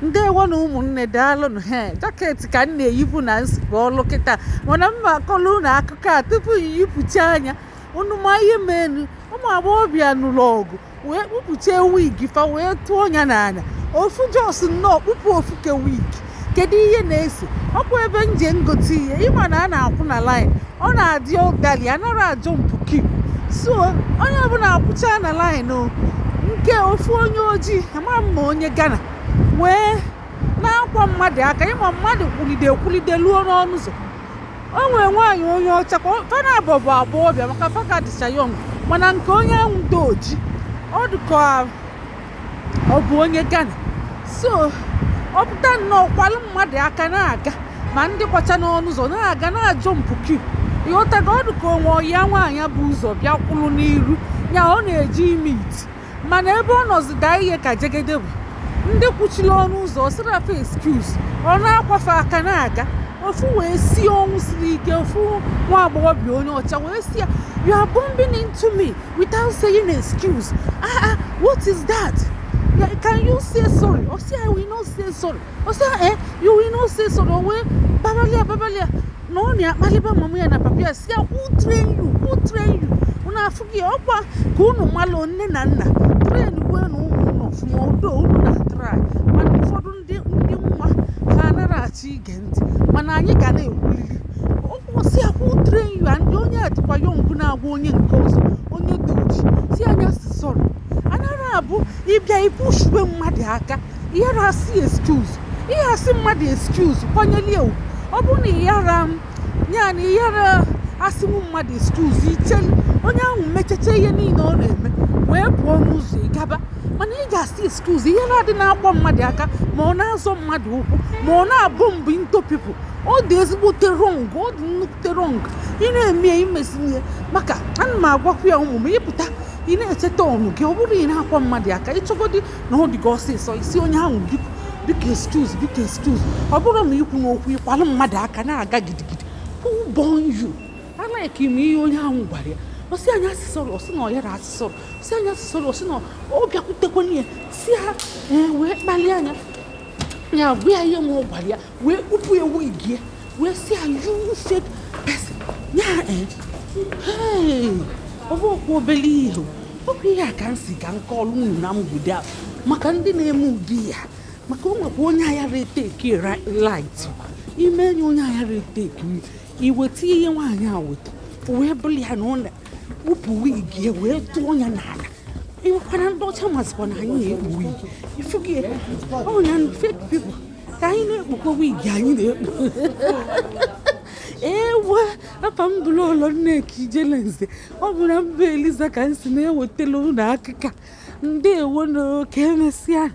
Ndewo na ụmụnne, daalụnụ. He jacket ka m na-eyipụ na nzukọ ọlụ kịta, mana mma akọlụ unu akụkọ a tupu m yipụcha anya unu. Ma ihe menu, ụmụ agbọghọbịa nụrụ ọgụ wee kpụpụcha wig fa wee tụọ ya n'ala. Ofu just nnọọ kpụpụ ofu ke wig. Kedu ihe na-ese ọkwa ebe nje ngote ihe? Ịma na a na-akwụ na line, ọ na-adị orderly, anara ajọ mpụ queue. So onye ọbụla akwụcha na line o nke ofu onye ojii, ama m ma onye Ghana, wee na-akwa mmadụ aka. Ịma mmadụ kwulide ekwulide luo n'ọnụ ụzọ. O nwere nwaanyị onye ọcha ka fana abụọ bụ agbọghọbịa, maka faka dịcha young, mana nke onye ahụ dị oji, ọ dị ka ọ bụ onye Ghana. So ọ pụta nnọọ kwalụ mmadụ aka na-aga, ma ndị kwacha n'ọnụ ụzọ na-aga na-ajọ mpụ queue. Ịghọtago? Ọ dị ka onwe ọya nwaanyị bụ ụzọ bịa kwụrụ n'iru ya, ọ na-eji ime iti, mana ebe ọ nọzi daa ihe ka jegede bụ ndị kwuchiri ọnụ ụzọ sịrafa excuse. Ọ na-akwafe aka na-aga, ofu wee sie ọnwụ siri ike. Ofu nwa agbọghọbịa onye ọcha wee si ya, "You are bumping into me without saying excuse. Ah ah, what is that? Yeah, can you say sorry?" Ọ sị, "I will not say sorry." Ọ sị, "Eh, you will not say sorry." O wee babalia babalia na ọ na-akpaliba mama ya na papa ya, si ya, "Who train you? Who train you?" Unu afụ gị ọkwa ka unu malụ nne na nna train kwe na ụmụ unu ọfụma. Udo unu na try, mana ụfọdụ ndị nwa ha anaghị achọ ige ntị, mana anyị ga na-ekwuliri okwu. Si ya, "Who train you?" And onye a dịkwa young na-agwa onye nke ọzọ, onye dị oji, si anya si sorry. Anaghị abụ ịbịa ipushube mmadụ aka ịyara asị excuse. Ihe asị mmadụ excuse, kwanyere ya ugwu. Ọ bụrụ na ịyara ya na ịyara asịnwu mmadụ excuse, ichelu onye ahụ mechacha ihe niile ọ na-eme wee pụọ n'ụzọ ịgaba. Mana ị ga-asị excuse. Ihe na-adị na-akpọ mmadụ aka, ma ọ na-azọ mmadụ ụkwụ, ma ọ na-abụ mbụ into people, ọ dị ezigbote wrong, ọ dị nnukwute wrong. Ị na-eme ya imesi ihe maka ana m agwakwa ya ụmụ m, ịpụta ị na-echeta ọnụ gị. Ọ bụrụ ị na-akwa mmadụ aka, ịchọgodi na ọ dị gị ọsịsọ, isi onye ahụ, "Biko, biko, excuse, biko, excuse." Ọ bụrụ ma ikwu n'okwu ịkwalụ mmadụ aka na-aga gidigidi, who born you? Alike m ihe onye ahụ gwara ya. Ọ sị anyị asị sorry, ọ sị na ọ yara asị sorry. Ọ sị anyị asị sorry, ọ sị na ọ bịakwutekwana ya, si ha ee, wee kpalie anya ya, gwa ya ihe ma ọ gwara ya, wee kpupu ya wig ya, wee sị ya, "You fake person." Ya ee, hey, ọ bụ okwu obele ihe. Okwu ihe a ka m si ka m kọọrọ unu na mgbede a, maka ndị na-eme ụdị ya, maka o nwekwa onye aghara eteki light ime enyi, onye aghara eteki iweta ihe nwaanyị a weta, o wee bụrụ ya na ọ na-kpupụ wig ya wee tụọ ya n'ala. Ịnwekwana ndị ọcha mazikwa na anyị na-ekpu wig ifugi ọnya fake people ka anyị na-ekpukwa wig anyị na-ekpu. Ewe, afa m bụrụ ụlọ Nneka Ijelenze. Ọ bụ na mba Eliza ka m si na-ewetala unu akụka. Ndewo na oke, emesịa.